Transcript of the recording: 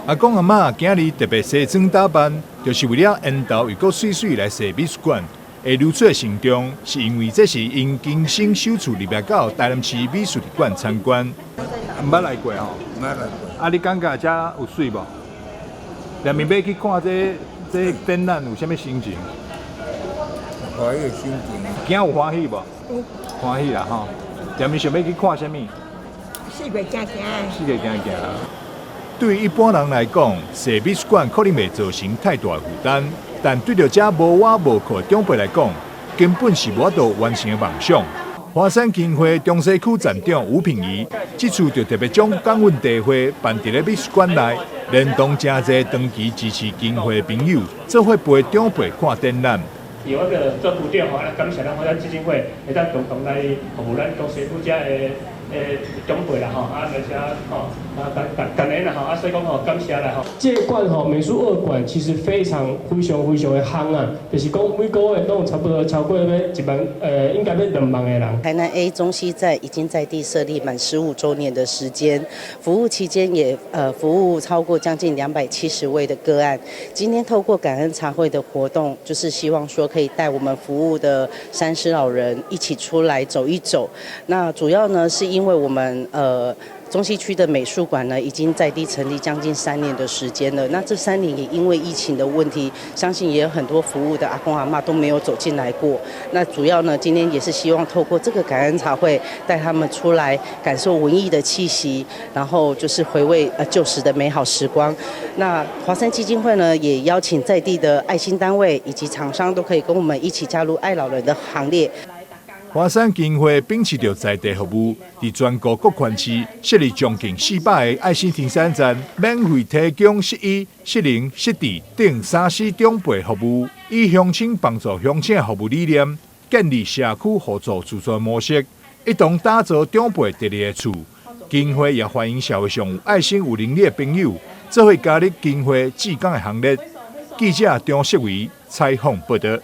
阿公阿嬤今日特別西裝打扮，就是為了緣投又閣媠媠來踅美術館。會如此的慎重，是因為這是𪜶今生首次入來到台南市美術館參觀。毋捌來過吼？毋捌來過。啊，你感覺遮有媠無？連面欲去看這這展覽有啥物心情？歡喜的心情。囝有歡喜無？歡喜啦吼！連面想欲去看啥物？四界行行。四界行行。對一般人來講，踅美術館可能袂造成太大的負擔，但對著遮無倚無靠的長輩來講，根本是無法度完成的夢想。華山基金會中西區站長吳品儀，這次就特別將感恩茶會辦佇咧美術館內，連同誠濟長期支持基金會的朋友，做伙陪長輩看展覽。由我個做處長吼，啊感謝咱華山基金會會當共同來服務咱中西區遮的的長輩啦吼，啊來遮吼，啊感感感恩啦吼，啊所以講吼感謝啦吼。這個館吼美術二館其實非常非常非常的夯啊，就是講每個月攏有差不多超過欲1萬，應該欲2萬個人。台南 A 中西站已經在地設立滿15週年的時間，服務期間也服務超過將近270位的個案。今天透過感恩茶會的活動，就是希望說可以帶我們服務的山師老人一起出來走一走。那主要呢是因為我們中西區的美術館呢，已經在地成立將近3年的時間了。那這三年也因為疫情的問題，相信也有很多服務的阿公阿嬤都沒有走進來過。那主要呢，今天也是希望透過這個感恩茶會，帶他們出來感受文藝的氣息，然後就是回味舊時的美好時光。那華山基金會呢，也邀請在地的愛心單位以及廠商都可以跟我們一起加入愛老人的行列。華山基金會秉持著在地服務，佇全國各縣市設立將近400個愛心停山站，免費提供失醫、失能、失智等3C長輩服務，以鄉親幫助鄉親的服務理念，建立社區互助自助模式，一同打造長輩第二個厝。基金會也歡迎社會上有愛心、有能力的朋友，做伙加入基金會志工的行列。記者張世維採訪報導。